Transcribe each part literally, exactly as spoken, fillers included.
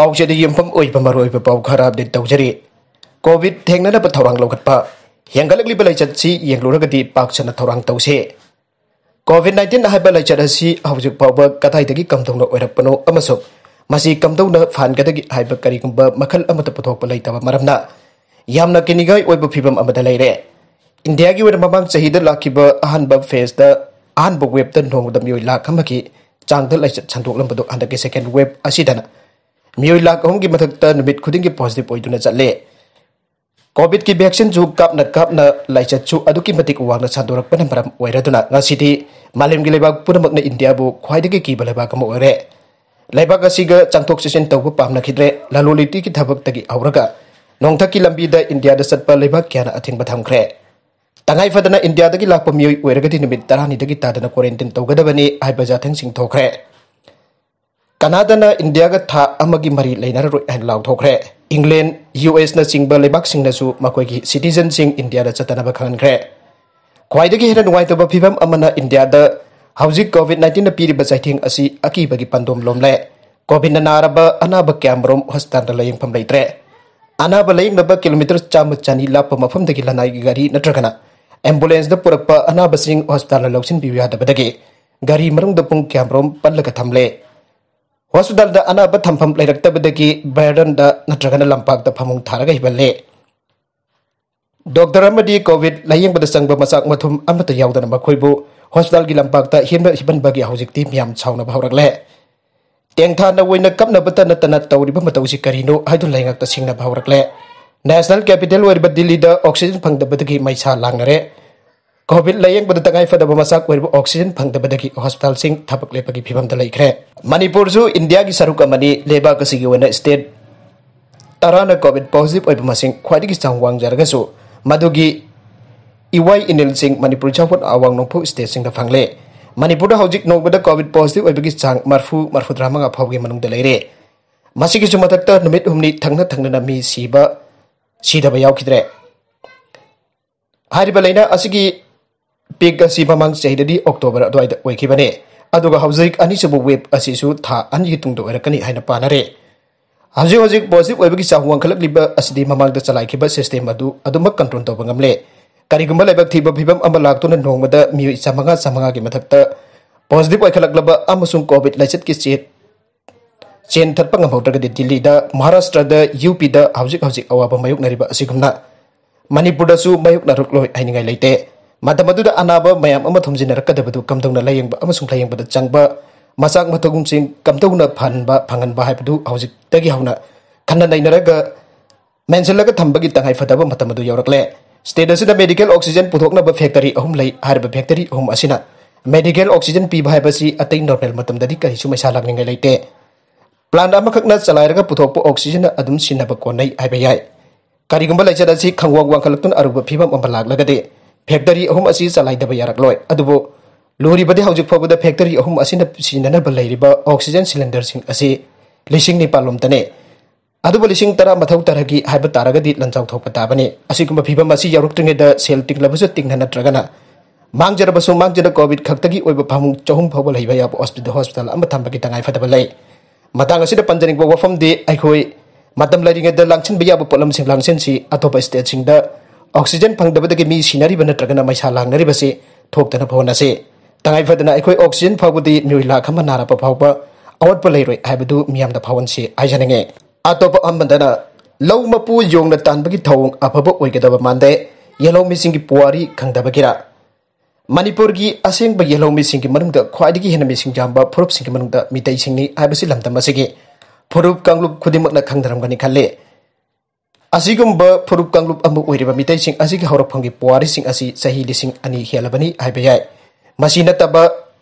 ꯄꯥꯎꯆꯦꯗ ꯌꯨꯝꯐꯝ ꯑꯣꯏꯕ ꯃꯔꯨꯑꯣꯏꯕ ꯄꯥꯎ ꯈꯔ ꯑꯞꯗꯦꯠ ꯇꯧꯖꯔꯤ꯫ ꯀꯣꯚꯤꯗ ꯊꯦꯡꯅꯅꯕ ꯊꯧꯔꯥꯡ ꯂꯧꯈꯠꯄ꯫ ꯍꯦꯟꯒꯠꯂꯛꯂꯤꯕ ꯂꯥꯏꯆꯠꯁꯤ ꯌꯦꯡꯂꯨꯔꯒꯗꯤ ꯄꯥꯛ ꯁꯟꯅ ꯊꯧꯔꯥꯡ ꯇꯧꯁꯤ꯫ ꯀꯣꯚꯤꯗ ꯅꯥꯏꯟꯇꯤꯟ ꯍꯥꯏꯕ ꯂꯥꯏꯆꯠ ꯑꯁꯤ ꯍꯧꯖꯤꯛ ꯐꯥꯎꯕ ꯀꯗꯥꯏꯗꯒꯤ ꯀꯝꯗꯧꯅ ꯑꯣꯏꯔꯛꯄꯅꯣ ꯑꯃꯁꯨꯡ ꯃꯁꯤ ꯀꯝꯗꯧꯅ ꯐꯍꯟꯒꯗꯒꯦ ꯍꯥꯏꯕ ꯀꯔꯤꯒꯨꯝꯕ ꯃꯈꯜ ꯑꯃꯠꯇ ꯄꯨꯊꯣꯛꯄ ꯂꯩꯇꯕ ꯃꯔꯝꯅ ꯌꯥꯝꯅ ꯀꯤꯅꯤꯡꯉꯥꯏ ꯑꯣꯏꯕ ꯐꯤꯕꯝ ꯑꯃꯗ ꯂꯩꯔꯦ꯫ ꯏꯟꯗꯤꯌꯥꯒꯤ ꯑꯣꯏꯅ ꯃꯃꯥꯡ ꯆꯍꯤꯗ ꯂꯥꯛꯈꯤꯕ ꯑꯍꯥꯟꯕ ꯐꯦꯖꯇ, ꯑꯍꯥꯟꯕ ꯋꯦꯕꯇ ꯅꯣꯡꯃꯗ ꯃꯤꯑꯣꯏ ꯂꯥꯈ ꯑꯃꯒꯤ ꯆꯥꯡꯗ ꯂꯥꯏꯆꯠ ꯁꯟꯗꯣꯛꯂꯝꯕꯗꯨ ꯍꯟꯗꯛꯀꯤ ꯁꯦꯀꯦꯟ ꯋꯦꯕ ꯑꯁꯤꯗꯅ ꯃꯤꯑꯣꯏ ꯂꯥꯈ ꯑꯍꯨꯝꯒꯤ ꯃꯊꯛꯇ ꯅꯨꯃꯤꯠ ꯈꯨꯗꯤꯡꯒꯤ ꯄꯣꯖꯤꯇꯤꯚ ꯑꯣꯏꯗꯨꯅ ꯆꯠꯂꯦ꯫ ꯀꯣꯚꯤꯗꯀꯤ ꯚꯦꯛꯁꯤꯟꯁꯨ ꯀꯥꯞꯅ ꯀꯥꯞꯅ ꯂꯥꯏꯆꯠꯁꯨ ꯑꯗꯨꯛꯀꯤ ꯃꯇꯤꯛ ꯋꯥꯡꯅ ꯁꯟꯗꯣꯔꯛꯄꯅ ꯃꯔꯝ ꯑꯣꯏꯔꯗꯨꯅ ꯉꯁꯤꯗꯤ ꯃꯥꯂꯦꯝꯒꯤ ꯂꯩꯕꯥꯛ ꯄꯨꯝꯅꯃꯛꯅ ꯏꯟꯗꯤꯌꯥꯕꯨ ꯈ꯭ꯋꯥꯏꯗꯒꯤ ꯀꯤꯕ ꯂꯩꯕꯥꯛ ꯑꯃ ꯑꯣꯏꯔꯦ꯫ ꯂꯩꯕꯥꯛ ꯑꯁꯤꯒ ꯆꯪꯊꯣꯛ ꯆꯠꯁꯤꯟ ꯇꯧꯕ ꯄꯥꯝꯅꯈꯤꯗ꯭ꯔꯦ꯫ ꯂꯂꯣꯟ ꯏꯇꯤꯛꯀꯤ ꯊꯕꯛꯇꯒꯤ ꯍꯧꯔꯒ ꯅꯣꯡꯊꯛꯀꯤ ꯂꯝꯕꯤꯗ ꯏꯟꯗꯤꯌꯥꯗ ꯆꯠꯄ ꯂꯩꯕꯥꯛ ꯀꯌꯥꯅ ꯑꯊꯤꯡꯕ ꯊꯝꯈ꯭ꯔꯦ꯫ ꯇꯉꯥꯏ ꯐꯗꯅ ꯏꯟꯗꯤꯌꯥꯗꯒꯤ ꯂꯥꯛꯄ ꯃꯤꯑꯣꯏ ꯑꯣꯏꯔꯒꯗꯤ ꯅꯨꯃꯤꯠ ꯇꯔꯥꯅꯤꯗꯒꯤ ꯇꯥꯗꯅ ꯀ꯭ꯋꯥꯔꯦꯟꯇꯤꯟ ꯇꯧꯒꯗꯕꯅꯤ ꯍꯥꯏꯕ ꯌꯥꯊꯪꯁꯤꯡ ꯊꯣꯛꯈ꯭ꯔꯦ꯫ ꯀꯅꯥꯗꯥꯅ ꯏꯟꯗꯤꯌꯥꯒ ꯊꯥ ꯑꯃꯒꯤ ꯃꯔꯤ ꯂꯩꯅꯔꯔꯣꯏ ꯍꯥꯏꯅ ꯂꯥꯎꯊꯣꯛꯈ꯭ꯔꯦ꯫ ꯏꯪꯂꯦꯟ, ꯌꯨ ꯑꯦꯁꯅꯆꯤꯡꯕ ꯂꯩꯕꯥꯛꯁꯤꯡꯅꯁꯨ ꯃꯈꯣꯏꯒꯤ ꯁꯤꯇꯤꯖꯟꯁꯤꯡ ꯏꯟꯗꯤꯌꯥꯗ ꯆꯠꯇꯅꯕ ꯈꯪꯍꯟꯈ꯭ꯔꯦ꯫ ꯈ꯭ꯋꯥꯏꯗꯒꯤ ꯍꯦꯟꯅ ꯅꯨꯡꯉꯥꯏꯇꯕ ꯐꯤꯕꯝ ꯑꯃꯅ ꯏꯟꯗꯤꯌꯥꯗ ꯍꯧꯖꯤꯛ ꯀꯣꯚꯤꯗ ꯅꯥꯏꯟꯇꯤꯟꯅ ꯄꯤꯔꯤꯕ ꯆꯩꯊꯦꯡ ꯑꯁꯤ ꯑꯀꯤꯕꯒꯤ ꯄꯥꯟꯗꯣꯝ ꯂꯣꯝꯂꯦ꯫ ꯀꯣꯚꯤꯗꯅ ꯅꯥꯔꯕ ꯑꯅꯥꯕ ꯀꯌꯥꯃꯔꯨꯝ ꯍꯣꯁꯄꯤꯇꯥꯜꯗ ꯂꯥꯌꯦꯡꯐꯝ ꯂꯩꯇ꯭ꯔꯦ꯫ ꯑꯅꯥꯕ ꯂꯥꯌꯦꯡꯅꯕ ꯀꯤꯂꯣꯃꯤꯇꯔ ꯆꯥꯝꯃ ꯆꯅꯤ ꯂꯥꯞꯄ ꯃꯐꯝꯗꯒꯤ ꯂꯅꯥꯏꯒꯤ ꯒꯥꯔꯤ ꯅꯠꯇ꯭ꯔꯒꯅ ꯑꯦꯝꯕꯨꯂꯦꯟꯁꯇ ꯄꯨꯔꯛꯄ ꯑꯅꯥꯕꯁꯤꯡ ꯍꯣꯁꯄꯤꯇꯥꯜꯗ ꯂꯧꯁꯤꯟꯕꯤꯌꯨ ꯌꯥꯗꯕꯗꯒꯤ ꯒꯥꯔꯤ ꯃꯅꯨꯡꯗ ꯄꯨꯡ ꯀꯌꯥꯃꯔꯨꯝ ꯄꯜꯂꯒ ꯊꯝꯂꯦ꯫ ꯍꯣꯁꯄꯤꯇꯥꯜꯗ ꯑꯅꯥꯕ ꯊꯝꯐꯝ ꯂꯩꯔꯛꯇꯕꯗꯒꯤ ꯕꯔꯟꯗ ꯅꯠꯇ꯭ꯔꯒꯅ ꯂꯝꯄꯥꯛꯇ ꯐꯃꯨꯡ ꯊꯥꯔꯒ ꯍꯤꯞꯍꯜꯂꯦ꯫ ꯗꯣꯛꯇꯔ ꯑꯃꯗꯤ ꯀꯣꯚꯤꯗ ꯂꯥꯌꯦꯡꯕꯗ ꯆꯪꯕ ꯃꯆꯥꯛ ꯃꯊꯨꯝ ꯑꯃꯠꯇ ꯌꯥꯎꯗꯅ ꯃꯈꯣꯏꯕꯨ ꯍꯣꯁꯄꯤꯇꯥꯜꯒꯤ ꯂꯝꯄꯥꯛꯇ ꯍꯤꯞꯅ ꯍꯤꯞꯍꯟꯕꯒꯤ ꯍꯧꯖꯤꯛꯇꯤ ꯃꯤꯌꯥꯝ ꯁꯥꯎꯅꯕ ꯍꯧꯔꯛꯂꯦ꯫ ꯇꯦꯡꯊꯥ ꯅꯋꯣꯏꯅ ꯀꯞꯅꯕꯇ ꯅꯠꯇꯅ ꯇꯧꯔꯤꯕ ꯃꯇꯧꯁꯤ ꯀꯔꯤꯅꯣ ꯍꯥꯏꯗꯨꯅ ꯂꯩꯉꯥꯛꯇ ꯁꯤꯡꯅꯕ ꯍꯧꯔꯛꯂꯦ꯫ ꯅꯦꯁꯅꯦꯜ ꯀꯦꯄꯤꯇꯦꯜ ꯑꯣꯏꯔꯤꯕ ꯗꯤꯜꯂꯤꯗ ꯑꯣꯛꯁꯤꯖꯦꯟ ꯐꯪꯗꯕꯗꯒꯤ ꯃꯩꯁꯥ ꯂꯥꯡꯅꯔꯦ꯫ ꯀꯣꯚꯤꯗ ꯂꯥꯌꯦꯡꯕꯗ ꯇꯉꯥꯏ ꯐꯗꯕ ꯃꯆꯥꯛ ꯑꯣꯏꯔꯤꯕ ꯑꯣꯛꯁꯤꯖꯦꯟ ꯐꯪꯗꯕꯗꯒꯤ ꯍꯣꯁꯄꯤꯇꯥꯜꯁꯤꯡ ꯊꯕꯛ ꯂꯦꯞꯄꯒꯤ ꯐꯤꯕꯝꯗ ꯂꯩꯈ꯭ꯔꯦ꯫ ꯃꯅꯤꯄꯨꯔꯁꯨ ꯏꯟꯗꯤꯌꯥꯒꯤ ꯁꯔꯨꯛ ꯑꯃꯅꯤ꯫ ꯂꯩꯕꯥꯛ ꯑꯁꯤꯒꯤ ꯑꯣꯏꯅ ꯁ꯭ꯇꯦꯠ ꯇꯔꯥꯅ ꯀꯣꯚꯤꯗ ꯄꯣꯖꯤꯇꯤꯚ ꯑꯣꯏꯕ ꯃꯁꯤꯡ ꯈ꯭ꯋꯥꯏꯗꯒꯤ ꯆꯥꯡ ꯋꯥꯡꯖꯔꯒꯁꯨ ꯃꯗꯨꯒꯤ ꯏꯋꯥꯏ ꯏꯅꯤꯜꯁꯤꯡ ꯃꯅꯤꯄꯨꯔ ꯆꯥꯎꯈꯠ ꯑꯋꯥꯡ ꯅꯣꯡꯄꯣꯛ ꯁ꯭ꯇꯦꯠꯁꯤꯡꯗ ꯐꯪꯂꯦ꯫ ꯃꯅꯤꯄꯨꯔꯗ ꯍꯧꯖꯤꯛ ꯅꯣꯡꯃꯗ ꯀꯣꯚꯤꯗ ꯄꯣꯖꯤꯇꯤꯚ ꯑꯣꯏꯕꯒꯤ ꯆꯥꯡ ꯃꯔꯐꯨ, ꯃꯔꯐꯨꯇꯔꯥ ꯃꯉꯥ ꯐꯥꯎꯕꯒꯤ ꯃꯅꯨꯡꯗ ꯂꯩꯔꯦ꯫ ꯃꯁꯤꯒꯤꯁꯨ ꯃꯊꯛꯇ ꯅꯨꯃꯤꯠ ꯍꯨꯝꯅꯤ ꯊꯪꯅ ꯊꯪꯅꯅ ꯃꯤ ꯁꯤꯕ, ꯁꯤꯗꯕ ꯌꯥꯎꯈꯤꯗ꯭ꯔꯦ꯫ ꯍꯥꯏꯔꯤꯕ ꯂꯥꯏꯅꯥ ꯑꯁꯤꯒꯤ ꯄꯤꯛ ꯑꯁꯤ ꯃꯃꯥꯡ ꯆꯍꯤꯗꯗꯤ ꯑꯣꯛꯇꯣꯕꯔ ꯑꯗꯨꯋꯥꯏꯗ ꯑꯣꯏꯈꯤꯕꯅꯤ, ꯑꯗꯨꯒ ꯍꯧꯖꯤꯛ ꯑꯅꯤꯁꯨꯕ ꯋꯦꯕ ꯑꯁꯤꯁꯨ ꯊꯥ ꯑꯅꯤꯒꯤ ꯇꯨꯡꯗ ꯑꯣꯏꯔꯛꯀꯅꯤ ꯍꯥꯏꯅ ꯄꯥꯅꯔꯦ꯫ ꯍꯧꯖꯤꯛ ꯍꯧꯖꯤꯛ ꯄꯣꯖꯤꯇꯤꯚ ꯑꯣꯏꯕꯒꯤ ꯆꯥꯡ ꯋꯥꯡꯈꯠꯂꯛꯂꯤꯕ ꯑꯁꯤꯗꯤ ꯃꯃꯥꯡꯗ ꯆꯂꯥꯏꯈꯤꯕ ꯁꯤꯁꯇꯦꯝ ꯑꯗꯨ ꯑꯗꯨꯃꯛ ꯀꯟꯇ꯭ꯔꯣꯜ ꯇꯧꯕ ꯉꯝꯂꯦ꯫ ꯀꯔꯤꯒꯨꯝꯕ ꯂꯥꯏꯕꯛ ꯊꯤꯕ ꯐꯤꯕꯝ ꯑꯃ ꯂꯥꯛꯇꯨꯅ ꯅꯣꯡꯃꯗ ꯃꯤꯑꯣꯏ ꯆꯥꯝꯃꯉꯥ ꯆꯥꯝꯃꯉꯥꯒꯤ ꯃꯊꯛꯇ ꯄꯣꯖꯤꯇꯤꯚ ꯑꯣꯏꯈꯠꯂꯛꯂꯕ ꯑꯃꯁꯨꯡ ꯀꯣꯚꯤꯗ ꯂꯥꯏꯆꯠꯀꯤ ꯆꯦ ꯆꯦꯟꯊꯠꯄ ꯉꯝꯍꯧꯗ꯭ꯔꯒꯗꯤ ꯗꯤꯜꯂꯤꯗ, ꯃꯍꯥꯔꯥꯁꯇ꯭ꯔꯗ, ꯌꯨ ꯄꯤꯗ ꯍꯧꯖꯤꯛ ꯍꯧꯖꯤꯛ ꯑꯋꯥꯕ ꯃꯥꯌꯣꯛꯅꯔꯤꯕ ꯑꯁꯤꯒꯨꯝꯅ ꯃꯅꯤꯄꯨꯔꯗꯁꯨ ꯃꯥꯌꯣꯛꯅꯔꯛꯂꯣꯏ ꯍꯥꯏꯅꯤꯡꯉꯥꯏ ꯂꯩꯇꯦ꯫ ꯃꯇꯝ ꯑꯗꯨꯗ ꯑꯅꯥꯕ ꯃꯌꯥꯝ ꯑꯃ ꯊꯣꯝꯖꯤꯟꯅꯔꯛꯀꯗꯕꯗꯨ ꯀꯝꯗꯧꯅ ꯂꯥꯌꯦꯡꯕ ꯑꯃꯁꯨꯡ ꯂꯥꯌꯦꯡꯕꯗ ꯆꯪꯕ ꯃꯆꯥꯛ ꯃꯊꯧꯁꯤꯡ ꯀꯝꯗꯧꯅ ꯐꯍꯟꯕ ꯐꯪꯍꯟꯕ ꯍꯥꯏꯕꯗꯨ ꯍꯧꯖꯤꯛꯇꯒꯤ ꯍꯧꯅ ꯈꯟꯅ ꯅꯩꯅꯔꯒ ꯃꯦꯟꯁꯤꯜꯂꯒ ꯊꯝꯕꯒꯤ ꯇꯉꯥꯏ ꯐꯗꯕ ꯃꯇꯝ ꯑꯗꯨ ꯌꯧꯔꯛꯂꯦ꯫ ꯁ꯭ꯇꯦꯠ ꯑꯁꯤꯗ ꯃꯦꯗꯤꯀꯦꯜ ꯑꯣꯛꯁꯤꯖꯦꯟ ꯄꯨꯊꯣꯛꯅꯕ ꯐꯦꯛꯇꯔꯤ ꯑꯍꯨꯝ ꯂꯩ꯫ ꯍꯥꯏꯔꯤꯕ ꯐꯦꯛꯇꯔꯤ ꯑꯍꯨꯝ ꯑꯁꯤꯅ ꯃꯦꯗꯤꯀꯦꯜ ꯑꯣꯛꯁꯤꯖꯦꯟ ꯄꯤꯕ ꯍꯥꯏꯕꯁꯤ ꯑꯇꯩ ꯅꯣꯔꯃꯦꯜ ꯃꯇꯝꯗꯗꯤ ꯀꯔꯤꯁꯨ ꯃꯩꯁꯥ ꯂꯥꯛꯅꯤꯡꯉꯥꯏ ꯂꯩꯇꯦ꯫ ꯄ꯭ꯂꯥꯟꯠ ꯑꯃꯈꯛꯅ ꯆꯂꯥꯏꯔꯒ ꯄꯨꯊꯣꯛꯄ ꯑꯣꯛꯁꯤꯖꯟꯅ ꯑꯗꯨꯝ ꯁꯤꯖꯤꯟꯅꯕ ꯀꯣꯟꯅꯩ ꯍꯥꯏꯕ ꯌꯥꯏ꯫ ꯀꯔꯤꯒꯨꯝꯕ ꯂꯥꯏꯆꯠ ꯑꯁꯤ ꯈꯪꯋꯥꯡ ꯋꯥꯡꯈꯠꯂꯛꯇꯨꯅ ꯑꯔꯨꯕ ꯐꯤꯕꯝ ꯑꯃ ꯂꯥꯛꯂꯒꯗꯤ ꯐꯦꯛꯇꯔꯤ ꯑꯍꯨꯝ ꯑꯁꯤ ꯆꯂꯥꯏꯗꯕ ꯌꯥꯔꯛꯂꯣꯏ꯫ ꯑꯗꯨꯕꯨ ꯂꯨꯔꯤꯕꯗꯤ ꯍꯧꯖꯤꯛ ꯐꯥꯎꯕꯗ ꯐꯦꯛꯇꯔꯤ ꯑꯍꯨꯝ ꯑꯁꯤꯅ ꯁꯤꯖꯤꯟꯅꯅꯕ ꯂꯩꯔꯤꯕ ꯑꯣꯛꯁꯤꯖꯟ ꯁꯤꯂꯤꯟꯗꯔꯁꯤꯡ ꯑꯁꯤ ꯂꯤꯁꯤꯡ ꯅꯤꯄꯥꯜ ꯂꯣꯝꯇꯅꯤ꯫ ꯑꯗꯨꯕꯨ ꯂꯤꯁꯤꯡ ꯇꯔꯥ ꯃꯊꯧ ꯇꯥꯔꯒꯤ ꯍꯥꯏꯕ ꯇꯥꯔꯒꯗꯤ ꯂꯟꯖꯥꯎ ꯊꯣꯛꯄ ꯇꯥꯕꯅꯤ꯫ ꯑꯁꯤꯒꯨꯝꯕ ꯐꯤꯕꯝ ꯑꯁꯤ ꯌꯧꯔꯛꯇ꯭ꯔꯤꯉꯩꯗ ꯁꯦꯜ ꯇꯤꯡꯂꯕꯁꯨ ꯇꯤꯡꯅ ꯅꯠꯇ꯭ꯔꯒꯅ ꯃꯥꯡꯖꯔꯕꯁꯨ ꯃꯥꯡꯖꯅ ꯀꯣꯚꯤꯗ ꯈꯛꯇꯒꯤ ꯑꯣꯏꯕ ꯐꯃꯨꯡ ꯆꯍꯨꯝ ꯐꯥꯎꯕ ꯂꯩꯕ ꯌꯥꯕ ꯍꯣꯁꯄꯤꯇꯥꯜ, ꯍꯣꯁꯄꯤꯇꯥꯜ ꯑꯃ ꯊꯝꯕꯒꯤ ꯇꯉꯥꯏ ꯐꯗꯕ ꯂꯩ꯫ ꯃꯇꯥꯡ ꯑꯁꯤꯗ ꯄꯟꯖꯅꯤꯡꯕ ꯋꯥꯐꯝꯗꯤ ꯑꯩꯈꯣꯏ ꯃꯇꯝ ꯂꯩꯔꯤꯉꯩꯗ ꯂꯥꯡꯁꯤꯟꯕ ꯌꯥꯕ ꯄꯣꯠꯂꯝꯁꯤꯡ ꯂꯥꯡꯁꯤꯟꯁꯤ꯫ ꯑꯇꯣꯞꯄ ꯁ꯭ꯇꯦꯠꯁꯤꯡꯗ ꯑꯣꯛꯁꯤꯖꯟ ꯐꯪꯗꯕꯗꯒꯤ ꯃꯤ ꯁꯤꯅꯔꯤꯕ ꯅꯠꯇ꯭ꯔꯒꯅ ꯃꯩꯁꯥ ꯂꯥꯡꯅꯔꯤꯕꯁꯤ ꯊꯣꯛꯇꯅꯕ ꯍꯣꯠꯅꯁꯤ꯫ ꯇꯉꯥꯏ ꯐꯗꯅ ꯑꯩꯈꯣꯏ ꯑꯣꯛꯁꯤꯖꯟ ꯐꯥꯎꯕꯗꯤ ꯃꯤꯑꯣꯏ ꯂꯥꯈ ꯑꯃ ꯅꯥꯔꯛꯄ ꯐꯥꯎꯕ ꯑꯋꯥꯠꯄ ꯂꯩꯔꯣꯏ ꯍꯥꯏꯕꯗꯨ ꯃꯤꯌꯥꯝꯗ ꯐꯥꯎꯍꯟꯁꯤ ꯍꯥꯏꯖꯅꯤꯡꯉꯤ꯫ ꯑꯇꯣꯞꯄ ꯑꯃꯗꯅ ꯂꯧ ꯃꯄꯨ ꯌꯣꯡꯅ ꯇꯥꯟꯕꯒꯤ ꯊꯧꯑꯣꯡ ꯑꯐꯕ ꯑꯣꯏꯒꯗꯕ ꯃꯥꯟꯗꯦ꯫ ꯌꯦꯜꯍꯧꯃꯤꯁꯤꯡꯒꯤ ꯄꯨꯋꯥꯔꯤ ꯈꯪꯗꯕꯒꯤꯔ? ꯃꯅꯤꯄꯨꯔꯒꯤ ꯑꯁꯦꯡꯕ ꯌꯦꯜꯍꯧꯃꯤꯁꯤꯡꯒꯤ ꯃꯅꯨꯡꯗ ꯈ꯭ꯋꯥꯏꯗꯒꯤ ꯍꯦꯟꯅ ꯃꯤꯁꯤꯡ ꯌꯥꯝꯕ ꯐꯨꯔꯨꯞꯁꯤꯡꯒꯤ ꯃꯅꯨꯡꯗ ꯃꯤꯇꯩꯁꯤꯡꯅꯤ ꯍꯥꯏꯕꯁꯤ ꯂꯝꯗꯝ ꯑꯁꯤꯒꯤ ꯐꯨꯔꯨꯞ ꯀꯥꯡꯂꯨꯞ ꯈꯨꯗꯤꯡꯃꯛꯅ ꯈꯪꯅꯔꯝꯒꯅꯤ ꯈꯜꯂꯤ꯫ ꯑꯁꯤꯒꯨꯝꯕ ꯐꯨꯔꯨꯞ ꯀꯥꯡꯂꯨꯞ ꯑꯃ ꯑꯣꯏꯔꯤꯕ ꯃꯤꯇꯩꯁꯤꯡ ꯑꯁꯤꯒꯤ ꯍꯧꯔꯛꯐꯝꯒꯤ ꯄꯨꯋꯥꯔꯤꯁꯤꯡ ꯑꯁꯤ ꯆꯍꯤ ꯂꯤꯁꯤꯡ ꯑꯅꯤ ꯍꯦꯜꯂꯕꯅꯤ ꯍꯥꯏꯕ ꯌꯥꯏ꯫ ꯃꯁꯤ ꯅꯠꯇꯕ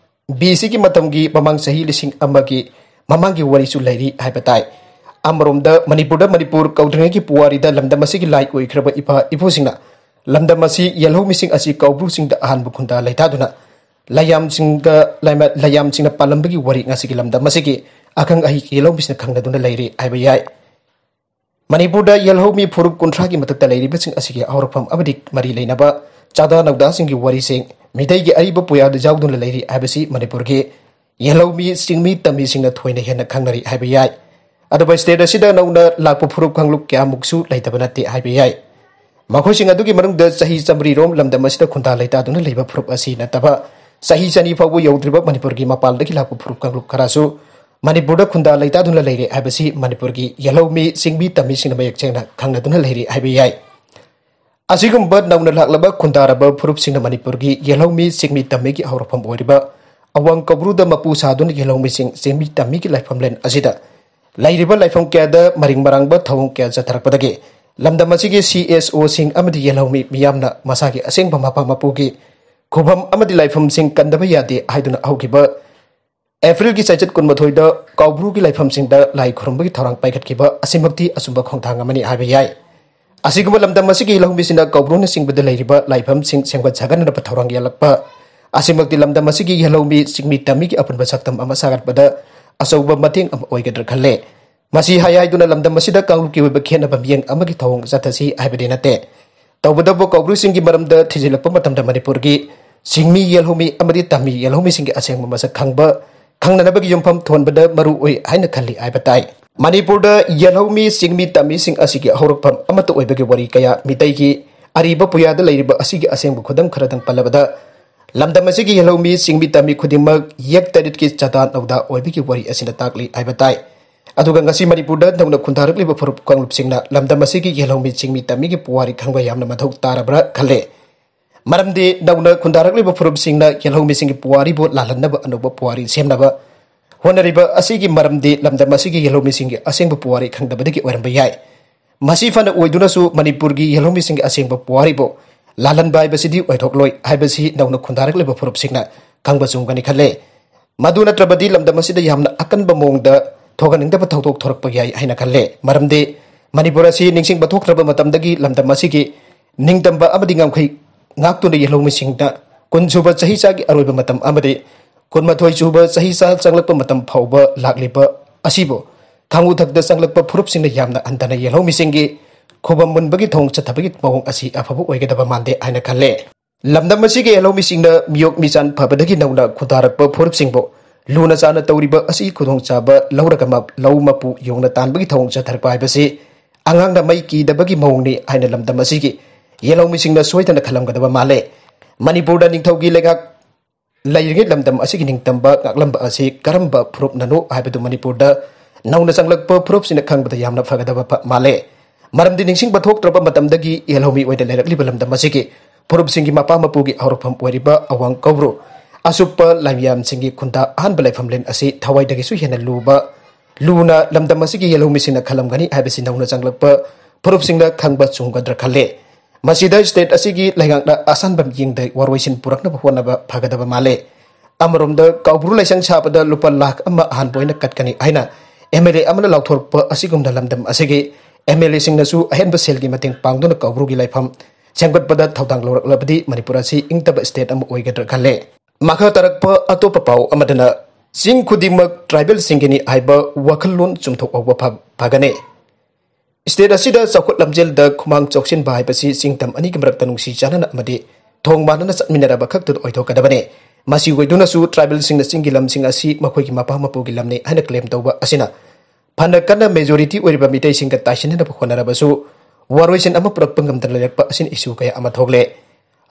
ꯕꯤ ꯁꯤꯒꯤ ꯃꯇꯝꯒꯤ ꯃꯃꯥꯡ ꯆꯍꯤ ꯂꯤꯁꯤꯡ ꯑꯃꯒꯤ ꯃꯃꯥꯡꯒꯤ ꯋꯥꯔꯤꯁꯨ ꯂꯩꯔꯤ ꯍꯥꯏꯕ ꯇꯥꯏ꯫ ꯑꯃꯔꯣꯝꯗ ꯃꯅꯤꯄꯨꯔꯗ ꯃꯅꯤꯄꯨꯔ ꯀꯧꯗ꯭ꯔꯤꯉꯩꯒꯤ ꯄꯨꯋꯥꯔꯤꯗ ꯂꯝꯗꯝ ꯑꯁꯤꯒꯤ ꯂꯥꯏ ꯑꯣꯏꯈ꯭ꯔꯕ ꯏꯄꯥ ꯏꯄꯨꯁꯤꯡꯅ ꯂꯝꯗꯝ ꯑꯁꯤ ꯌꯦꯜꯍꯧꯃꯤꯁꯤꯡ ꯑꯁꯤ ꯀꯧꯕ꯭ꯔꯨ ꯆꯤꯡꯗ ꯑꯍꯥꯟꯕ ꯈꯨꯟꯗꯥ ꯂꯩꯇꯥꯗꯨꯅ ꯂꯥꯏꯌꯥꯝꯁꯤꯡꯗ, ꯂꯥꯏꯃ-, ꯂꯥꯏꯌꯥꯝꯁꯤꯡꯅ ꯄꯥꯜꯂꯝꯕꯒꯤ ꯋꯥꯔꯤ ꯉꯁꯤꯒꯤ ꯂꯝꯗꯝ ꯑꯁꯤꯒꯤ ꯑꯈꯪ ꯑꯍꯩ ꯌꯦꯜꯍꯧꯃꯤꯁꯤꯡꯅ ꯈꯪꯅꯗꯨꯅ ꯂꯩꯔꯤ ꯍꯥꯏꯕ ꯌꯥꯏ꯫ ꯃꯅꯤꯄꯨꯔꯗ ꯌꯦꯜꯍꯧꯃꯤ ꯐꯨꯔꯨꯞ ꯀꯨꯟꯊ꯭ꯔꯥꯒꯤ ꯃꯊꯛꯇ ꯂꯩꯔꯤꯕꯁꯤꯡ ꯑꯁꯤꯒꯤ ꯍꯧꯔꯛꯐꯝ ꯑꯃꯗꯤ ꯃꯔꯤ ꯂꯩꯅꯕ ꯆꯥꯗꯥ ꯅꯧꯗꯥꯁꯤꯡꯒꯤ ꯋꯥꯔꯤꯁꯤꯡ ꯃꯤꯇꯩꯒꯤ ꯑꯔꯤꯕ ꯄꯨꯌꯥꯗ ꯌꯥꯎꯗꯨꯅ ꯂꯩꯔꯤ ꯍꯥꯏꯕꯁꯤ ꯃꯅꯤꯄꯨꯔꯒꯤ ꯌꯦꯜꯍꯧꯃꯤ ꯆꯤꯡꯃꯤ ꯇꯝꯃꯤꯁꯤꯡꯅ ꯊꯣꯏꯅ ꯍꯦꯟꯅ ꯈꯪꯅꯔꯤ ꯍꯥꯏꯕ ꯌꯥꯏ꯫ ꯑꯗꯨꯕꯨ ꯁ꯭ꯇꯦꯠ ꯑꯁꯤꯗ ꯅꯧꯅ ꯂꯥꯛꯄ ꯐꯨꯔꯨꯞ ꯀꯥꯡꯂꯨꯞ ꯀꯌꯥꯃꯨꯛꯁꯨ ꯂꯩꯇꯕ ꯅꯠꯇꯦ ꯍꯥꯏꯕ ꯌꯥꯏ꯫ ꯃꯈꯣꯏꯁꯤꯡ ꯑꯗꯨꯒꯤ ꯃꯅꯨꯡꯗ ꯆꯍꯤ ꯆꯥꯃꯔꯤꯔꯣꯝ ꯂꯝꯗꯝ ꯑꯁꯤꯗ ꯈꯨꯟꯗꯥ ꯂꯩꯇꯥꯗꯨꯅ ꯂꯩꯕ ꯐꯨꯔꯨꯞ ꯑꯁꯤ ꯅꯠꯇꯕ, ꯆꯍꯤ ꯆꯅꯤ ꯐꯥꯎꯕ ꯌꯧꯗ꯭ꯔꯤꯕ ꯃꯅꯤꯄꯨꯔꯒꯤ ꯃꯄꯥꯟꯗꯒꯤ ꯂꯥꯛꯄ ꯐꯨꯔꯨꯞ ꯀꯥꯡꯂꯨꯞ ꯈꯔꯁꯨ ꯃꯅꯤꯄꯨꯔꯗ ꯈꯨꯟꯗꯥ ꯂꯩꯇꯥꯗꯨꯅ ꯂꯩꯔꯦ ꯍꯥꯏꯕꯁꯤ ꯃꯅꯤꯄꯨꯔꯒꯤ ꯌꯦꯜꯍꯧꯃꯤ, ꯆꯤꯡꯃꯤ, ꯇꯝꯃꯤꯁꯤꯡꯅ ꯃꯌꯦꯛ ꯁꯦꯡꯅ ꯈꯪꯅꯗꯨꯅ ꯂꯩꯔꯤ ꯍꯥꯏꯕ ꯌꯥꯏ꯫ ꯑꯁꯤꯒꯨꯝꯕ ꯅꯧꯅ ꯂꯥꯛꯂꯕ ꯈꯨꯟꯗꯥꯔꯕ ꯐꯨꯔꯨꯞꯁꯤꯡꯅ ꯃꯅꯤꯄꯨꯔꯒꯤ ꯌꯦꯜꯍꯧꯃꯤ, ꯆꯤꯡꯃꯤ, ꯇꯝꯃꯤꯒꯤ ꯍꯧꯔꯛꯐꯝ ꯑꯣꯏꯔꯤꯕ ꯑꯋꯥꯡ ꯀꯧꯕ꯭ꯔꯨꯗ ꯃꯄꯨ ꯁꯥꯗꯨꯅ ꯌꯦꯜꯍꯧꯃꯤꯁꯤꯡ, ꯆꯤꯡꯃꯤ, ꯇꯝꯃꯤꯒꯤ ꯂꯥꯏꯐꯝꯂꯦꯟ ꯑꯁꯤꯗ ꯂꯩꯔꯤꯕ ꯂꯥꯏꯐꯝ ꯀꯌꯥꯗ ꯃꯔꯤꯡ ꯃꯔꯥꯡꯕ ꯊꯧꯑꯣꯡ ꯀꯌꯥ ꯆꯠꯊꯔꯛꯄꯗꯒꯤ ꯂꯝꯗꯝ ꯑꯁꯤꯒꯤ ꯁꯤ ꯑꯦꯁ ꯑꯣꯁꯤꯡ ꯑꯃꯗꯤ ꯌꯦꯜꯍꯧꯃꯤ ꯃꯤꯌꯥꯝꯅ ꯃꯁꯥꯒꯤ ꯑꯁꯦꯡꯕ ꯃꯄꯥ ꯃꯄꯨꯒꯤ ꯈꯨꯕꯝ ꯑꯃꯗꯤ ꯂꯥꯏꯐꯝꯁꯤꯡ ꯀꯟꯗꯕ ꯌꯥꯗꯦ ꯍꯥꯏꯗꯨꯅ ꯍꯧꯈꯤꯕ ꯑꯦꯄ꯭ꯔꯤꯜꯒꯤ ꯆꯩꯆꯠ ꯀꯨꯟꯃꯥꯊꯣꯏꯗ ꯀꯧꯕ꯭ꯔꯨꯒꯤ ꯂꯥꯏꯐꯝꯁꯤꯡꯗ ꯂꯥꯏ ꯈꯨꯔꯨꯝꯕꯒꯤ ꯊꯧꯔꯥꯡ ꯄꯥꯏꯈꯠꯈꯤꯕ ꯑꯁꯤꯃꯛꯇꯤ ꯑꯆꯨꯝꯕ ꯈꯣꯡꯊꯥꯡ ꯑꯃꯅꯤ ꯍꯥꯏꯕ ꯌꯥꯏ꯫ ꯑꯁꯤꯒꯨꯝꯕ ꯂꯝꯗꯝ ꯑꯁꯤꯒꯤ ꯂꯧꯃꯤꯁꯤꯡꯅ ꯀꯧꯕ꯭ꯔꯨꯅꯆꯤꯡꯕꯗ ꯂꯩꯔꯤꯕ ꯂꯥꯏꯐꯝꯁꯤꯡ ꯁꯦꯝꯒꯠ ꯁꯥꯒꯠꯅꯅꯕ ꯊꯧꯔꯥꯡ ꯌꯥꯠꯂꯛꯄ ꯑꯁꯤꯃꯛꯇꯤ ꯂꯝꯗꯝ ꯑꯁꯤꯒꯤ ꯌꯦꯜꯍꯧꯃꯤ, ꯆꯤꯡꯃꯤ, ꯇꯝꯃꯤꯒꯤ ꯑꯄꯨꯟꯕ ꯁꯛꯇꯝ ꯑꯃ ꯁꯥꯒꯠꯄꯗ ꯑꯆꯧꯕ ꯃꯇꯦꯡ ꯑꯃ ꯑꯣꯏꯒꯗ꯭ꯔꯥ ꯈꯜꯂꯦ꯫ ꯃꯁꯤ ꯍꯥꯏ ꯍꯥꯏꯗꯨꯅ ꯂꯝꯗꯝ ꯑꯁꯤꯗ ꯀꯥꯡꯂꯨꯞꯀꯤ ꯑꯣꯏꯕ ꯈꯦꯠꯅꯕ ꯃꯤꯠꯌꯦꯡ ꯑꯃꯒꯤ ꯊꯧꯑꯣꯡ ꯆꯠꯊꯁꯤ ꯍꯥꯏꯕꯗꯤ ꯅꯠꯇꯦ꯫ ꯇꯧꯕꯇꯕꯨ ꯀꯧꯕ꯭ꯔꯨꯁꯤꯡꯒꯤ ꯃꯔꯝꯗ ꯊꯤꯖꯤꯜꯂꯛꯄ ꯃꯇꯝꯗ ꯃꯅꯤꯄꯨꯔꯒꯤ ꯆꯤꯡꯃꯤ ꯌꯦꯜꯍꯧꯃꯤ ꯑꯃꯗꯤ ꯇꯝꯃꯤ ꯌꯦꯜꯍꯧꯃꯤꯁꯤꯡꯒꯤ ꯑꯁꯦꯡꯕ ꯃꯁꯛ ꯈꯪꯕ, ꯈꯪꯅꯅꯕꯒꯤ ꯌꯨꯝꯐꯝ ꯊꯣꯟꯕꯗ ꯃꯔꯨ ꯑꯣꯏ ꯍꯥꯏꯅ ꯈꯜꯂꯤ ꯍꯥꯏꯕ ꯇꯥꯏ꯫ ꯃꯅꯤꯄꯨꯔꯗ ꯌꯦꯜꯍꯧꯃꯤ, ꯆꯤꯡꯃꯤ, ꯇꯝꯃꯤꯁꯤꯡ ꯑꯁꯤꯒꯤ ꯍꯧꯔꯛꯐꯝ ꯑꯃꯠꯇ ꯑꯣꯏꯕꯒꯤ ꯋꯥꯔꯤ ꯀꯌꯥ ꯃꯤꯇꯩꯒꯤ ꯑꯔꯤꯕ ꯄꯨꯌꯥꯗ ꯂꯩꯔꯤꯕ ꯑꯁꯤꯒꯤ ꯑꯁꯦꯡꯕ ꯈꯨꯗꯝ ꯈꯔꯗꯪ ꯄꯜꯂꯕꯗ, ꯂꯝꯗꯝ ꯑꯁꯤꯒꯤ ꯌꯦꯜꯍꯧꯃꯤ, ꯆꯤꯡꯃꯤ, ꯇꯝꯃꯤ ꯈꯨꯗꯤꯡꯃꯛ ꯌꯦꯛ ꯇꯔꯦꯠꯀꯤ ꯆꯥꯗꯥ ꯅꯧꯗꯥ ꯑꯣꯏꯕꯒꯤ ꯋꯥꯔꯤ ꯑꯁꯤꯅ ꯇꯥꯛꯂꯤ ꯍꯥꯏꯕ ꯇꯥꯏ꯫ ꯑꯗꯨꯒ ꯉꯁꯤ ꯃꯅꯤꯄꯨꯔꯗ ꯅꯧꯅ ꯈꯨꯟꯗꯥꯔꯛꯂꯤꯕ ꯐꯨꯔꯨꯞ ꯀꯥꯡꯂꯨꯞꯁꯤꯡꯅ ꯂꯝꯗꯝ ꯑꯁꯤꯒꯤ ꯌꯦꯜꯍꯧꯃꯤ, ꯆꯤꯡꯃꯤ, ꯇꯝꯃꯤꯒꯤ ꯄꯨꯋꯥꯔꯤ ꯈꯪꯕ ꯌꯥꯝꯅ ꯃꯊꯧ ꯇꯥꯔꯕ꯭ꯔꯥ ꯈꯜꯂꯦ꯫ ꯃꯔꯝꯗꯤ ꯅꯧꯅ ꯈꯨꯟꯗꯥꯔꯛꯂꯤꯕ ꯐꯨꯔꯨꯞꯁꯤꯡꯅ ꯌꯦꯜꯍꯧꯃꯤꯁꯤꯡꯒꯤ ꯄꯨꯋꯥꯔꯤꯕꯨ ꯂꯥꯜꯍꯟꯅꯕ ꯑꯅꯧꯕ ꯄꯨꯋꯥꯔꯤ ꯁꯦꯝꯅꯕ ꯍꯣꯠꯅꯔꯤꯕ ꯑꯁꯤꯒꯤ ꯃꯔꯝꯗꯤ ꯂꯝꯗꯝ ꯑꯁꯤꯒꯤ ꯌꯦꯜꯍꯧꯃꯤꯁꯤꯡꯒꯤ ꯑꯁꯦꯡꯕ ꯄꯨꯋꯥꯔꯤ ꯈꯪꯗꯕꯗꯒꯤ ꯑꯣꯏꯔꯝꯕ ꯌꯥꯏ꯫ ꯃꯁꯤ ꯐꯅ ꯑꯣꯏꯗꯨꯅꯁꯨ ꯃꯅꯤꯄꯨꯔꯒꯤ ꯌꯦꯜꯍꯧꯃꯤꯁꯤꯡꯒꯤ ꯑꯁꯦꯡꯕ ꯄꯨꯋꯥꯔꯤꯕꯨ ꯂꯥꯜꯍꯟꯕ ꯍꯥꯏꯕꯁꯤꯗꯤ ꯑꯣꯏꯊꯣꯛꯂꯣꯏ ꯍꯥꯏꯕꯁꯤ ꯅꯧꯅ ꯈꯨꯟꯗꯥꯔꯛꯂꯤꯕ ꯐꯨꯔꯨꯞꯁꯤꯡꯅ ꯈꯪꯕ ꯆꯨꯝꯒꯅꯤ ꯈꯜꯂꯦ꯫ ꯃꯗꯨ ꯅꯠꯇ꯭ꯔꯕꯗꯤ ꯂꯝꯗꯝ ꯑꯁꯤꯗ ꯌꯥꯝꯅ ꯑꯀꯟꯕ ꯃꯑꯣꯡꯗ ꯊꯣꯛꯍꯟꯅꯤꯡꯗꯕ ꯊꯧꯗꯣꯛ ꯊꯣꯔꯛꯄ ꯌꯥꯏ ꯍꯥꯏꯅ ꯈꯜꯂꯦ꯫ ꯃꯔꯝꯗꯤ ꯃꯅꯤꯄꯨꯔ ꯑꯁꯤ ꯅꯤꯡꯁꯤꯡꯕ ꯊꯣꯛꯇ꯭ꯔꯕ ꯃꯇꯝꯗꯒꯤ ꯂꯝꯗꯝ ꯑꯁꯤꯒꯤ ꯅꯤꯡꯇꯝꯕ ꯑꯃꯗꯤ ꯉꯝꯈꯩ ꯉꯥꯛꯇꯨꯅ ꯌꯦꯜꯍꯧꯃꯤꯁꯤꯡꯅ ꯀꯨꯟꯁꯨꯕ ꯆꯍꯤꯆꯥꯒꯤ ꯑꯔꯣꯏꯕ ꯃꯇꯝ ꯑꯃꯗꯤ ꯀꯨꯟꯃꯥꯊꯣꯏ ꯁꯨꯕ ꯆꯍꯤꯆꯥ ꯆꯪꯂꯛꯄ ꯃꯇꯝ ꯐꯥꯎꯕ ꯂꯥꯛꯂꯤꯕ ꯑꯁꯤꯕꯨ ꯈꯥꯡꯉꯨꯊꯛꯇ ꯆꯪꯂꯛꯄ ꯐꯨꯔꯨꯞꯁꯤꯡꯅ ꯌꯥꯝꯅ ꯍꯟꯊꯅ ꯌꯦꯜꯍꯧꯃꯤꯁꯤꯡꯒꯤ ꯈꯨꯕꯝ ꯃꯨꯟꯕꯒꯤ ꯊꯧꯑꯣꯡ ꯆꯠꯊꯕꯒꯤ ꯃꯑꯣꯡ ꯑꯁꯤ ꯑꯐꯕ ꯑꯣꯏꯒꯗꯕ ꯃꯥꯟꯗꯦ ꯍꯥꯏꯅ ꯈꯜꯂꯦ꯫ ꯂꯝꯗꯝ ꯑꯁꯤꯒꯤ ꯌꯦꯜꯍꯧꯃꯤꯁꯤꯡꯅ ꯃꯤꯑꯣꯛ ꯃꯤꯆꯥꯟ ꯐꯕꯗꯒꯤ ꯅꯧꯅ ꯈꯨꯟꯗꯥꯔꯛꯄ ꯐꯨꯔꯨꯞꯁꯤꯡꯕꯨ ꯂꯨꯅ ꯆꯥꯟꯅ ꯇꯧꯔꯤꯕ ꯑꯁꯤꯒꯤ ꯈꯨꯗꯣꯡꯆꯥꯕ ꯂꯧꯔꯒ ꯃ-, ꯂꯧ ꯃꯄꯨ ꯌꯣꯡꯅ ꯇꯥꯟꯕꯒꯤ ꯊꯧꯑꯣꯡ ꯆꯠꯊꯔꯛꯄ ꯍꯥꯏꯕꯁꯤ ꯑꯉꯥꯡꯅ ꯃꯩ ꯀꯤꯗꯕꯒꯤ ꯃꯑꯣꯡꯅꯤ ꯍꯥꯏꯅ ꯂꯝꯗꯝ ꯑꯁꯤꯒꯤ ꯌꯦꯜꯍꯧꯃꯤꯁꯤꯡꯅ ꯁꯣꯏꯗꯅ ꯈꯜꯂꯝꯒꯗꯕ ꯃꯥꯜꯂꯦ꯫ ꯃꯅꯤꯄꯨꯔꯗ ꯅꯤꯡꯊꯧꯒꯤ ꯂꯩꯉꯥꯛ ꯂꯩꯔꯤꯉꯩ ꯂꯝꯗꯝ ꯑꯁꯤꯒꯤ ꯅꯤꯡꯇꯝꯕ ꯉꯥꯛꯂꯝꯕ ꯑꯁꯤ ꯀꯔꯝꯕ ꯐꯨꯔꯨꯞꯅꯅꯣ ꯍꯥꯏꯕꯗꯨ ꯃꯅꯤꯄꯨꯔꯗ ꯅꯧꯅ ꯆꯪꯂꯛꯄ ꯐꯨꯔꯨꯞꯁꯤꯡꯅ ꯈꯪꯕꯗ ꯌꯥꯝꯅ ꯐꯒꯗꯕ ꯐ-, ꯃꯥꯜꯂꯦ꯫ ꯃꯔꯝꯗꯤ ꯅꯤꯡꯁꯤꯡꯕ ꯊꯣꯛꯇ꯭ꯔꯕ ꯃꯇꯝꯗꯒꯤ ꯌꯦꯜꯍꯧꯃꯤ ꯑꯣꯏꯅ ꯂꯩꯔꯛꯂꯤꯕ ꯂꯝꯗꯝ ꯑꯁꯤꯒꯤ ꯐꯨꯔꯨꯞꯁꯤꯡꯒꯤ ꯃꯄꯥ ꯃꯄꯨꯒꯤ ꯍꯧꯔꯛꯐꯝ ꯑꯣꯏꯔꯤꯕ ꯑꯋꯥꯡ ꯀꯧꯕ꯭ꯔꯨ ꯑꯁꯨꯞꯄ ꯂꯥꯏꯃꯤꯌꯥꯝꯁꯤꯡꯒꯤ ꯈꯨꯟꯗꯥ ꯑꯍꯥꯟꯕ ꯂꯩꯐꯝꯂꯦꯟ ꯑꯁꯤ ꯊꯋꯥꯏꯗꯒꯤꯁꯨ ꯍꯦꯟꯅ ꯂꯨꯕ, ꯂꯨꯅ ꯂꯝꯗꯝ ꯑꯁꯤꯒꯤ ꯌꯦꯜꯍꯧꯃꯤꯁꯤꯡꯅ ꯈꯜꯂꯝꯒꯅꯤ ꯍꯥꯏꯕꯁꯤ ꯅꯧꯅ ꯆꯪꯂꯛꯄ ꯐꯨꯔꯨꯞꯁꯤꯡꯅ ꯈꯪꯕ ꯆꯨꯝꯒꯗ꯭ꯔꯥ ꯈꯜꯂꯦ꯫ ꯃꯁꯤꯗ state ꯑꯁꯤꯒꯤ ꯂꯩꯉꯥꯛꯅ ꯑꯁꯥꯟꯕ ꯃꯤꯠꯌꯦꯡꯗ ꯋꯥꯔꯣꯏꯁꯤꯟ ꯄꯨꯔꯛꯅꯕ ꯍꯣꯠꯅꯕ ꯐꯒꯗꯕ ꯃꯥꯜꯂꯦ꯫ ꯑꯃꯔꯣꯝꯗ ꯀꯥꯎꯕ꯭ꯔꯨ ꯂꯥꯏꯁꯪ ꯁꯥꯕꯗ ꯂꯨꯄꯥ ꯂꯥꯈ ꯑꯃ ꯑꯍꯥꯟꯕ ꯑꯣꯏꯅ ꯀꯠꯀꯅꯤ ꯍꯥꯏꯅ M L A ꯑꯃꯅ ꯂꯥꯎꯊꯣꯔꯛꯄ ꯑꯁꯤꯒꯨꯝꯅ ꯂꯝꯗꯝ ꯑꯁꯤꯒꯤ M L Aꯁꯤꯡꯅꯁꯨ ꯑꯍꯦꯟꯕ ꯁꯦꯜꯒꯤ ꯃꯇꯦꯡ ꯄꯥꯡꯗꯨꯅ ꯀꯥꯎꯕ꯭ꯔꯨꯒꯤ ꯂꯥꯏꯐꯝ ꯁꯦꯝꯒꯠꯄꯗ ꯊꯧꯗꯥꯡ ꯂꯧꯔꯛꯂꯕꯗꯤ ꯃꯅꯤꯄꯨꯔ ꯑꯁꯤ ꯏꯪꯇꯕ state ꯑꯃ ꯑꯣꯏꯒꯗ꯭ꯔꯥ ꯈꯜꯂꯦ꯫ ꯃꯈꯥ ꯇꯥꯔꯛꯄ ꯑꯇꯣꯞꯄ ꯄꯥꯎ ꯑꯃꯗꯅ ꯆꯤꯡ ꯈꯨꯗꯤꯡꯃꯛ tribalꯁꯤꯡꯒꯤꯅꯤ ꯍꯥꯏꯕ ꯋꯥꯈꯜꯂꯣꯟ ꯆꯨꯝꯊꯣꯛꯍꯧꯕ ꯐ-, ꯐꯒꯅꯤ꯫ State ꯑꯁꯤꯗ ꯆꯥꯎꯈꯠ ꯂꯝꯖꯦꯜꯗ ꯈꯨꯃꯥꯡ ꯆꯥꯎꯁꯤꯟꯕ ꯍꯥꯏꯕꯁꯤ ꯆꯤꯡꯇꯝ ꯑꯅꯤꯒꯤ ꯃꯔꯛꯇ ꯅꯨꯡꯁꯤ ꯆꯥꯟꯅꯅ ꯑꯃꯗꯤ ꯊꯣꯡ ꯃꯥꯟꯅꯅ ꯆꯠꯃꯤꯟꯅꯔꯕ ꯈꯛꯇꯗ ꯑꯣꯏꯊꯣꯛꯀꯗꯕꯅꯤ꯫ ꯃꯁꯤ ꯑꯣꯏꯗꯨꯅꯁꯨ tribalꯁꯤꯡꯅ ꯆꯤꯡꯒꯤ ꯂꯝꯁꯤꯡ ꯑꯁꯤ ꯃꯈꯣꯏꯒꯤ ꯃꯄꯥ ꯃꯄꯨꯒꯤ ꯂꯝꯅꯤ ꯍꯥꯏꯅ claim ꯇꯧꯕ ꯑꯁꯤꯅ ꯐꯅ ꯀꯟꯅ majority ꯑꯣꯏꯔꯤꯕ ꯃꯤꯇꯩꯁꯤꯡꯒ ꯇꯥꯏꯁꯤꯟꯅꯅꯕ ꯍꯣꯠꯅꯔꯕꯁꯨ ꯋꯥꯔꯣꯏꯁꯤꯟ ꯑꯃ ꯄꯨꯔꯛꯄ ꯉꯝꯗꯅ ꯂꯩꯔꯛꯄ ꯑꯁꯤꯅ issue ꯀꯌꯥ ꯑꯃ ꯊꯣꯛꯂꯦ꯫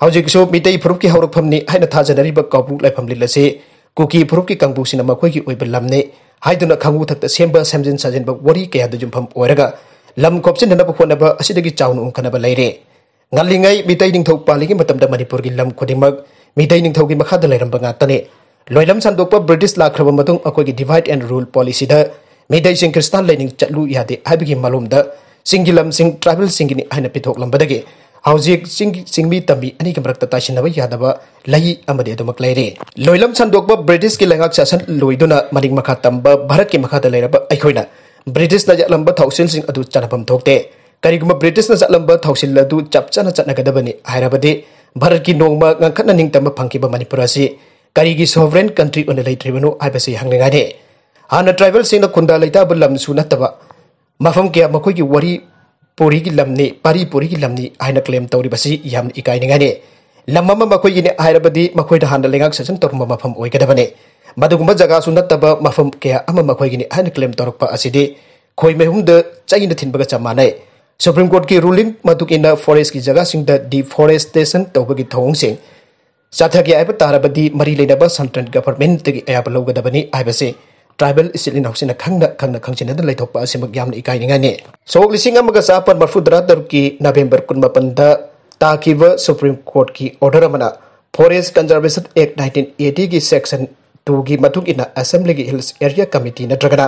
ꯍꯧꯖꯤꯛꯁꯨ ꯃꯤꯇꯩ ꯐꯨꯔꯨꯞꯀꯤ ꯍꯧꯔꯛꯐꯝꯅꯤ ꯍꯥꯏꯅ ꯊꯥꯖꯅꯔꯤꯕ ꯀꯥꯎꯕ꯭ꯔꯨ ꯂꯥꯏꯐꯝ ꯂꯤꯟ ꯑꯁꯤ ꯀꯨꯀꯤ ꯐꯨꯔꯨꯞꯀꯤ ꯀꯥꯡꯕꯨꯁꯤꯡꯅ ꯃꯈꯣꯏꯒꯤ ꯑꯣꯏꯕ ꯂꯝꯅꯤ ꯍꯥꯏꯗꯨꯅ ꯈꯪꯉꯨ ꯊꯛꯇ ꯁꯦꯝꯕ, ꯁꯦꯝꯖꯤꯟ ꯁꯥꯖꯤꯟꯕ ꯋꯥꯔꯤ ꯀꯌꯥꯗ ꯌꯨꯝꯐꯝ ꯑꯣꯏꯔꯒ ꯂꯝ ꯈꯣꯞꯆꯤꯟꯅꯅꯕ ꯍꯣꯠꯅꯕ ꯑꯁꯤꯗꯒꯤ ꯆꯥꯎꯅ ꯎꯪꯈꯠꯅꯕ ꯂꯩꯔꯦ꯫ ꯉꯜꯂꯤꯉꯩ ꯃꯤꯇꯩ ꯅꯤꯡꯊꯧ ꯄꯥꯜꯂꯤꯉꯩ ꯃꯇꯝꯗ ꯃꯅꯤꯄꯨꯔꯒꯤ ꯂꯝ ꯈꯨꯗꯤꯡꯃꯛ ꯃꯤꯇꯩ ꯅꯤꯡꯊꯧꯒꯤ ꯃꯈꯥꯗ ꯂꯩꯔꯝꯕ ꯉꯥꯛꯇꯅꯤ꯫ ꯂꯣꯏꯂꯝ ꯁꯟꯗꯣꯛꯄ British ꯂꯥꯛꯈ꯭ꯔꯕ ꯃꯇꯨꯡ ꯑꯩꯈꯣꯏꯒꯤ divide and rule policyꯗ ꯃꯤꯇꯩꯁꯤꯡ ꯈ꯭ꯔꯤꯁꯇꯥꯟ ꯂꯥꯏꯅꯤꯡ ꯆꯠꯂꯨ ꯌꯥꯗꯦ ꯍꯥꯏꯕꯒꯤ ꯃꯂꯣꯝꯗ ꯆꯤꯡꯒꯤ ꯂꯝꯁꯤꯡ tribalꯁꯤꯡꯒꯤꯅꯤ ꯍꯥꯏꯅ ꯄꯤꯊꯣꯛꯂꯝꯕꯗꯒꯤ ꯍꯧꯖꯤꯛ ꯆꯤꯡꯒꯤ, ꯆꯤꯡꯃꯤ ꯇꯝꯃꯤ ꯑꯅꯤꯒꯤ ꯃꯔꯛꯇ ꯇꯥꯏꯁꯤꯟꯅꯕ ꯌꯥꯗꯕ ꯂꯩ ꯑꯃꯗꯤ ꯑꯗꯨꯃꯛ ꯂꯩꯔꯤ꯫ ꯂꯣꯏꯂꯝ ꯁꯟꯗꯣꯛꯄ Britishꯀꯤ ꯂꯩꯉꯥꯛ ꯁꯥꯁꯟ ꯂꯣꯏꯗꯨꯅ ꯃꯅꯤꯡ ꯃꯈꯥ ꯇꯝꯕ ꯚꯥꯔꯠꯀꯤ ꯃꯈꯥꯗ ꯂꯩꯔꯕ ꯑꯩꯈꯣꯏꯅ Britishꯅ ꯌꯥꯠꯂꯝꯕ ꯊꯧꯁꯤꯜꯁꯤꯡ ꯑꯗꯨ ꯆꯠꯅꯐꯝ ꯊꯣꯛꯇꯦ꯫ ꯀꯔꯤꯒꯨꯝꯕ Britishꯅ ꯆꯠꯂꯝꯕ ꯊꯧꯁꯤꯜ ꯑꯗꯨ ꯆꯞ ꯆꯥꯅ ꯆꯠꯅꯒꯗꯕꯅꯤ ꯍꯥꯏꯔꯕꯗꯤ ꯚꯥꯔꯠꯀꯤ ꯅꯣꯡꯃ ꯉꯟꯈꯠꯅ ꯅꯤꯡꯇꯝꯕ ꯐꯪꯈꯤꯕ ꯃꯅꯤꯄꯨꯔ ꯑꯁꯤ ꯀꯔꯤꯒꯤ sovereign country ꯑꯣꯏꯅ ꯂꯩꯇ꯭ꯔꯤꯕꯅꯣ ꯍꯥꯏꯕꯁꯤ ꯍꯪꯅꯤꯡꯉꯥꯏꯅꯤ꯫ ꯍꯥꯟꯅ tribalꯁꯤꯡꯅ ꯈꯨꯟꯗꯥ ꯂꯩꯇꯥꯕ ꯂꯝꯁꯨ ꯅꯠꯇꯕ ꯃꯐꯝ ꯀꯌꯥ ꯃꯈꯣꯏꯒꯤ ꯋꯥꯔꯤ ꯄꯨꯔꯤꯒꯤ ꯂꯝꯅꯤ, ꯄꯥꯔꯤ ꯄꯨꯔꯤꯒꯤ ꯂꯝꯅꯤ ꯍꯥꯏꯅ claim ꯇꯧꯔꯤꯕꯁꯤ ꯌꯥꯝꯅ ꯏꯀꯥꯏꯅꯤꯡꯉꯥꯏꯅꯤ꯫ ꯂꯝ ꯑꯃ ꯃꯈꯣꯏꯒꯤꯅꯤ ꯍꯥꯏꯔꯕꯗꯤ ꯃꯈꯣꯏꯗ ꯍꯥꯟꯅ ꯂꯩꯉꯥꯛ ꯁꯥꯁꯟ ꯇꯧꯔꯝꯕ ꯃꯐꯝ ꯑꯣꯏꯒꯗꯕꯅꯤ꯫ ꯃꯗꯨꯒꯨꯝꯕ ꯖꯒꯥꯁꯨ ꯅꯠꯇꯕ ꯃꯐꯝ ꯀꯌꯥ ꯑꯃ ꯃꯈꯣꯏꯒꯤꯅꯤ ꯍꯥꯏꯅ claim ꯇꯧꯔꯛꯄ ꯑꯁꯤꯗꯤ ꯈꯣꯏ ꯃꯩꯍꯨꯝꯗ ꯆꯩꯅ ꯊꯤꯟꯕꯒ ꯆꯞ ꯃꯥꯟꯅꯩ꯫ Supreme Courtꯀꯤ ruling ꯃꯇꯨꯡ ꯏꯟꯅ forestꯀꯤ ꯖꯒꯥꯁꯤꯡꯗ deforestation ꯇꯧꯕꯒꯤ ꯊꯧꯑꯣꯡꯁꯤꯡ ꯆꯠꯊꯒꯦ ꯍꯥꯏꯕ ꯇꯥꯔꯕꯗꯤ ꯃꯔꯤ ꯂꯩꯅꯕ central governmentꯇꯒꯤ ꯑꯌꯥꯕ ꯂꯧꯒꯗꯕꯅꯤ ꯍꯥꯏꯕꯁꯤ tribal ꯏꯆꯤꯜ ꯏꯅꯥꯎꯁꯤꯡꯅ ꯈꯪꯅ ꯈꯪꯅ ꯈꯪꯖꯤꯟꯅꯗꯅ ꯂꯩꯊꯣꯛꯄ ꯑꯁꯤꯃꯛ ꯌꯥꯝꯅ ꯏꯀꯥꯏꯅꯤꯡꯉꯥꯏꯅꯤ꯫ ꯁꯣꯛ ꯂꯤꯁꯤꯡ ꯑꯃꯒ ꯆꯥꯃꯥꯄꯟ ꯃꯔꯤꯐꯨ ꯇꯔꯥ ꯇꯔꯨꯛꯀꯤ November ꯀꯨꯟꯃꯥꯄꯟꯗ ꯇꯥꯈꯤꯕ Supreme Courtꯀꯤ order ꯑꯃꯅ Forest Conservation Act nineteen eightyꯒꯤ section twoꯒꯤ ꯃꯇꯨꯡ ꯏꯟꯅ Assemblyꯒꯤ Hills Area Committee ꯅꯠꯇ꯭ꯔꯒꯅ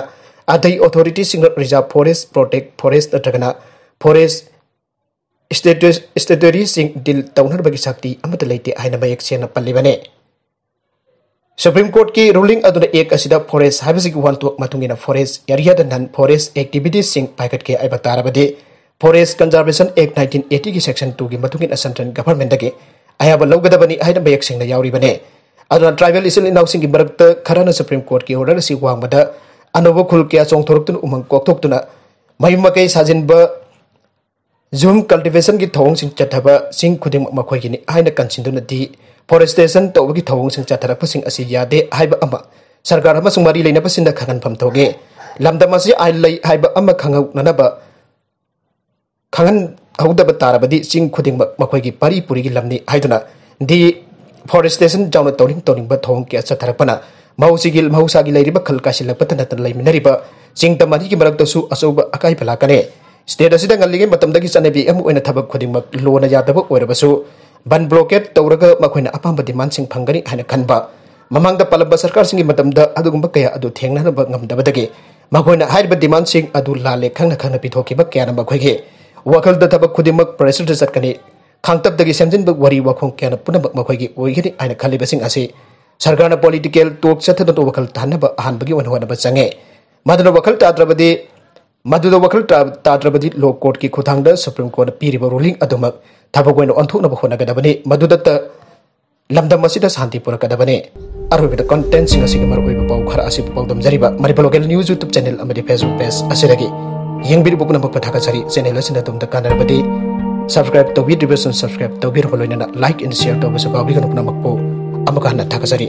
ꯑꯇꯩ authorityꯁꯤꯡꯅ reserve forest, protect forest ꯅꯠꯇ꯭ꯔꯒꯅ forest statutoryꯁꯤꯡ deal ꯇꯧꯅꯅꯕꯒꯤ ꯁꯛꯇꯤ ꯑꯃꯠꯇ ꯂꯩꯇꯦ ꯍꯥꯏꯅ ꯃꯌꯦꯛ ꯁꯦꯡꯅ ꯄꯜꯂꯤꯕꯅꯤ꯫ Supreme Courtꯀꯤ ruling ꯑꯗꯨꯅ act ꯑꯁꯤꯗ forest ꯍꯥꯏꯕꯁꯤꯒꯤ ꯋꯥꯍꯟꯊꯣꯛ ꯃꯇꯨꯡ ꯏꯟꯅ forest areaꯗ non forest activityꯁꯤꯡ ꯄꯥꯏꯈꯠꯀꯦ ꯍꯥꯏꯕ ꯇꯥꯔꯕꯗꯤ Forest Conservation Act nineteen eightyꯒꯤ section twoꯒꯤ ꯃꯇꯨꯡ ꯏꯟꯅ central governmentꯇꯒꯤ ꯑꯌꯥꯕ ꯂꯧꯒꯗꯕꯅꯤ ꯍꯥꯏꯅ ꯃꯌꯦꯛ ꯁꯦꯡꯅ ꯌꯥꯎꯔꯤꯕꯅꯤ꯫ ꯑꯗꯨꯅ tribal ꯏꯆꯤꯜ ꯏꯅꯥꯎꯁꯤꯡꯒꯤ ꯃꯔꯛꯇ ꯈꯔꯅ Supreme Courtꯀꯤ order ꯑꯁꯤ ꯋꯥꯡꯃꯗ ꯑꯅꯧꯕ ꯈꯨꯜ ꯀꯌꯥ ꯆꯣꯡꯊꯣꯔꯛꯇꯨꯅ ꯎꯃꯪ ꯀꯣꯛꯊꯣꯛꯇꯨꯅ ꯃꯌꯨꯝ ꯃꯀꯩ ꯁꯥꯖꯤꯟꯕ ꯌꯨꯝ cultivationꯒꯤ ꯊꯧꯑꯣꯡꯁꯤꯡ ꯆꯠꯊꯕꯁꯤꯡ ꯈꯨꯗꯤꯡꯃꯛ ꯃꯈꯣꯏꯒꯤꯅꯤ ꯍꯥꯏꯅ ꯀꯟꯁꯤꯟꯗꯨꯅ deforestation ꯇꯧꯕꯒꯤ ꯊꯧꯑꯣꯡꯁꯤꯡ ꯆꯠꯊꯔꯛꯄꯁꯤꯡ ꯑꯁꯤ ꯌꯥꯗꯦ ꯍꯥꯏꯕ ꯑꯃ ꯁꯔꯀꯥꯔ ꯑꯃꯁꯨꯡ ꯃꯔꯤ ꯂꯩꯅꯕꯁꯤꯡꯗ ꯈꯪꯍꯟꯐꯝ ꯊꯣꯛꯏ꯫ ꯂꯝꯗꯝ ꯑꯁꯤ ꯑꯥꯏꯟ ꯂꯩ ꯍꯥꯏꯕ ꯑꯃ ꯈꯪꯍꯧꯅꯅꯕ ꯈꯪꯍꯟꯍꯧꯗꯕ ꯇꯥꯔꯕꯗꯤ ꯆꯤꯡ ꯈꯨꯗꯤꯡꯃꯛ ꯃꯈꯣꯏꯒꯤ ꯄꯔꯤ ꯄꯨꯔꯤꯒꯤ ꯂꯝꯅꯤ ꯍꯥꯏꯗꯨꯅ deforestation ꯌꯥꯎꯅ ꯇꯧꯅꯤꯡ ꯇꯧꯅꯤꯡꯕ ꯊꯧꯑꯣꯡ ꯀꯌꯥ ꯆꯠꯊꯔꯛꯄꯅ ꯃꯍꯧꯁꯤꯒꯤ, ꯃꯍꯧꯁꯥꯒꯤ ꯂꯩꯔꯤꯕ ꯈꯜ ꯀꯥꯏꯁꯤꯜꯂꯛꯄꯇ ꯅꯠꯇꯅ ꯂꯩꯃꯤꯟꯅꯔꯤꯕ ꯆꯤꯡꯗꯝ ꯑꯅꯤꯒꯤ ꯃꯔꯛꯇꯁꯨ ꯑꯆꯧꯕ ꯑꯀꯥꯏꯕ ꯂꯥꯛꯀꯅꯤ꯫ State ꯑꯁꯤꯗ ꯉꯜꯂꯤꯉꯩ ꯃꯇꯝꯗꯒꯤ ꯆꯠꯅꯕꯤ ꯑꯃ ꯑꯣꯏꯅ ꯊꯕꯛ ꯈꯨꯗꯤꯡꯃꯛ ꯂꯣꯅ ꯌꯥꯗꯕ ꯑꯣꯏꯔꯕꯁꯨ ꯕꯟ blockade ꯇꯧꯔꯒ ꯃꯈꯣꯏꯅ ꯑꯄꯥꯝꯕ demandꯁꯤꯡ ꯐꯪꯒꯅꯤ ꯍꯥꯏꯅ ꯈꯟꯕ, ꯃꯃꯥꯡꯗ ꯄꯥꯜꯂꯝꯕ ꯁꯔꯀꯥꯔꯁꯤꯡꯒꯤ ꯃꯇꯝꯗ ꯑꯗꯨꯒꯨꯝꯕ ꯀꯌꯥ ꯑꯗꯨ ꯊꯦꯡꯅꯅꯕ ꯉꯝꯗꯕꯗꯒꯤ ꯃꯈꯣꯏꯅ ꯍꯥꯏꯔꯤꯕ demandꯁꯤꯡ ꯑꯗꯨ ꯂꯥꯜꯂꯦ ꯈꯪꯅ ꯈꯪꯅ ꯄꯤꯊꯣꯛꯈꯤꯕ ꯀꯌꯥꯅ ꯃꯈꯣꯏꯒꯤ ꯋꯥꯈꯜꯗ ꯊꯕꯛ ꯈꯨꯗꯤꯡꯃꯛ pressureꯗ ꯆꯠꯀꯅꯤ꯫ ꯈꯥꯡꯇꯞꯇꯒꯤ ꯁꯦꯝꯖꯤꯟꯕ ꯋꯥꯔꯤ ꯋꯥꯈꯣꯡ ꯀꯌꯥꯅ ꯄꯨꯝꯅꯃꯛ ꯃꯈꯣꯏꯒꯤ ꯑꯣꯏꯒꯅꯤ ꯍꯥꯏꯅ ꯈꯜꯂꯤꯕꯁꯤꯡ ꯑꯁꯤ ꯁꯔꯀꯥꯔꯅ political talk ꯆꯠꯊꯗꯨꯅ ꯋꯥꯈꯜ ꯇꯥꯍꯟꯅꯕ ꯑꯍꯥꯟꯕꯒꯤ ꯑꯣꯏꯅ ꯍꯣꯠꯅꯕ ꯆꯪꯉꯤ꯫ ꯃꯗꯨꯅ ꯋꯥꯈꯜ ꯇꯥꯗ꯭ꯔꯕꯗꯤ, ꯃꯗꯨꯗ ꯋꯥꯈꯜ ꯇꯥ-, ꯇꯥꯗ꯭ꯔꯕꯗꯤ law courtꯀꯤ ꯈꯨꯠꯊꯥꯡꯗ Supreme Courtꯅ ꯄꯤꯔꯤꯕ ruling ꯑꯗꯨꯃꯛ ꯊꯕꯛ ꯑꯣꯏꯅ ꯑꯣꯟꯊꯣꯛꯅꯕ ꯍꯣꯠꯅꯒꯗꯕꯅꯤ꯫ ꯃꯗꯨꯗꯇ ꯂꯝꯗꯝ ꯑꯁꯤꯗ ꯁꯥꯟꯇꯤ ꯄꯨꯔꯛꯀꯗꯕꯅꯤ꯫ ꯑꯔꯣꯏꯕꯗ contentꯁꯤꯡ ꯑꯁꯤꯒꯤ ꯃꯔꯨꯑꯣꯏꯕ ꯄꯥꯎ ꯈꯔ ꯑꯁꯤꯕꯨ ꯄꯥꯎꯗꯝꯖꯔꯤꯕ Manipur Local News YouTube channel ꯑꯃꯗꯤ Facebook page ꯑꯁꯤꯗꯒꯤ ꯌꯦꯡꯕꯤꯔꯤꯕ ꯄꯨꯝꯅꯃꯛꯄꯨ ꯊꯥꯒꯠꯆꯔꯤ꯫ Channel ꯑꯁꯤꯅ ꯑꯗꯣꯝꯗ ꯀꯥꯟꯅꯔꯕꯗꯤ subscribe ꯇꯧꯕꯤꯗ꯭ꯔꯤꯕꯁꯤꯡ subscribe ꯇꯧꯕꯤꯔꯕ ꯂꯣꯏꯅꯅ like and share ꯇꯧꯕꯁꯨ ꯀꯥꯎꯕꯤꯒꯅꯨ꯫ ꯄꯨꯝꯅꯃꯛꯄꯨ ꯑꯃꯨꯛꯀ ꯍꯟꯅ ꯊꯥꯒꯠꯆꯔꯤ꯫